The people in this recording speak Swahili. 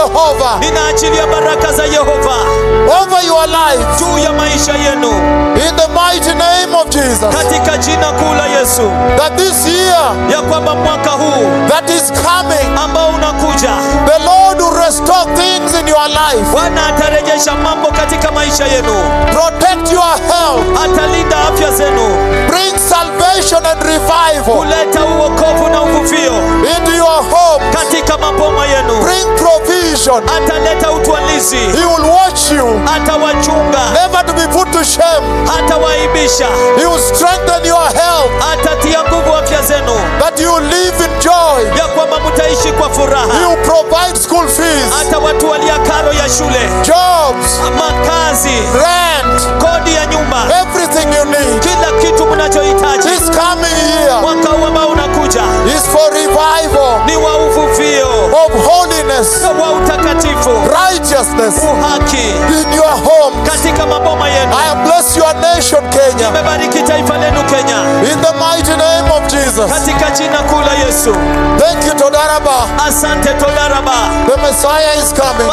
Jehovah Ninaachilia baraka za Yehova over your life juu ya maisha yenu in the mighty name of Jesus. Katika jina kuu la Yesu, That this year ya kwamba mwaka huu that is coming, ambao unakuja, the Lord will restore things in your life, Bwana atarejesha mambo katika maisha yenu, protect your health, atalinda afya zenu, bring salvation and revival kuleta uokovu na uvuvio into your home, katika maboma yenu, bring provision. Ataleta utwalizi, He will watch you, atawachunga, never to be put to shame. Hatawaibisha, He will strengthen your health, atatia nguvu afya zenu, that you will live in joy. Ya kwamba mtaishi kwa He furaha, will provide school fees, atawatwalia karo ya shule, jobs, makazi, rent, kodi ya nyumba, everything you need. Kila kitu mnachohitaji. This coming year Mwaka huu ambao unakuja is for revival ni wa uvuvio of holiness, wa utakatifu, righteousness uhaki in your home. Katika maboma yenu. I bless your nation, Kenya, Nimebariki taifa lenu Kenya in the mighty name of Jesus. Katika jina kuu la Yesu. Thank you, Todaraba. Asante Todaraba. The Messiah is coming.